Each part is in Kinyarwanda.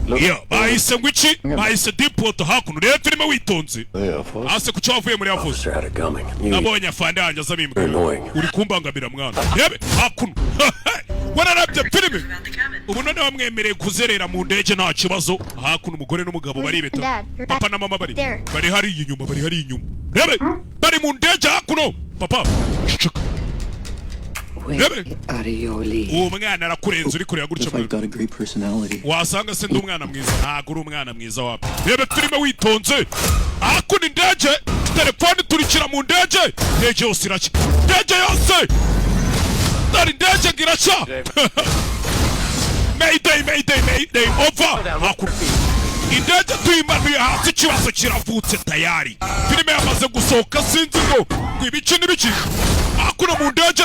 Iyo bahise ngo iki? Bahise Deep Water. Hakuno rero filime witonze. Air Force. Hasi ku cyo wavuye muri Air Force. Officer had it coming. You Nabonye afande yanjye aza bimbwira. Annoying. Uri kumbangamira, mwana. Rebe hakuno, wararabye filime. Ubu none bamwemereye kuzerera mu ndege, nta kibazo. Hakuno umugore n'umugabo baribeta. Dad, you're Papa na mama bari there. Bari hariya inyuma, bari hariya inyuma. Rebe, bari mu ndege hakuno. Papa, ceceka. Rebe. Out of your league. Uwo mwana arakurenza, uri kureba gutya, If I've mwana. got a great personality. Wasanga se ndi umwana mwiza? Ntabwo uri umwana mwiza wapi. Rebe filime witonze. Hakuno indege, telefone iturikira mu ndege. Indege yose irashya, indege yose. Dore indege ngo irashya. Mayday, mayday, mayday, over. Hakuno indege tuyimanuye hasi, ikibazo kiravutse tayari. Filime yamaze gusohoka, sinzi ngo ibiki n'ibiki. Hakuno mu ndege,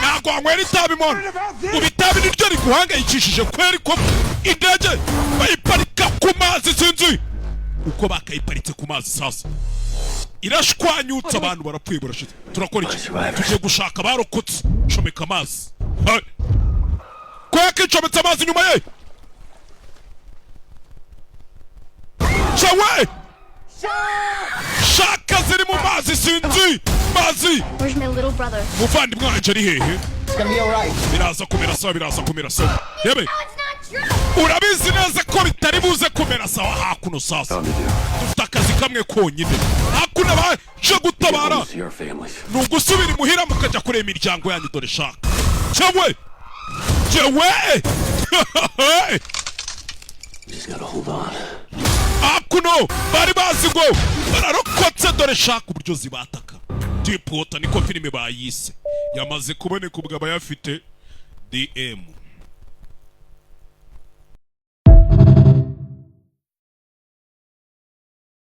ntabwo wanywera itabi mwana. Ubu itabi niryo riguhangayikishije kweri? Ko indege bayiparika ku mazi, sinzi uko bakayiparitse ku mazi. Sasa irashwanyutse, abantu barapfuye, barashize. Turakora iki? Tugiye gushaka abarokotse. Comeka amazi. Hai. Ko yakicometse amazi inyuma ye cyawe, shaka ziri mu mazi, sinzi mazi. Where's my little brother? Muvandimwe wanjye ari hehe? It's gonna be alright. Biraza kumera sawa, biraza kumera sawa. Rebe. No, it's not true. Urabizi neza ko bitari buze kumera sawa. Hakuno sasa dufite akazi kamwe konyine. Hakuno baje gutabara. Home to see our families. Ni ugusubira imuhira mukajya kureba imiryango yanyu. Dore shaka cyewe cyewe. Just gotta hold on. Hakuno bari bazi ngo bararokotse. Dore shaka uburyo zibataka. Deep Water niko filime bayise. Yamaze kuboneka, ubwo abayafite DM.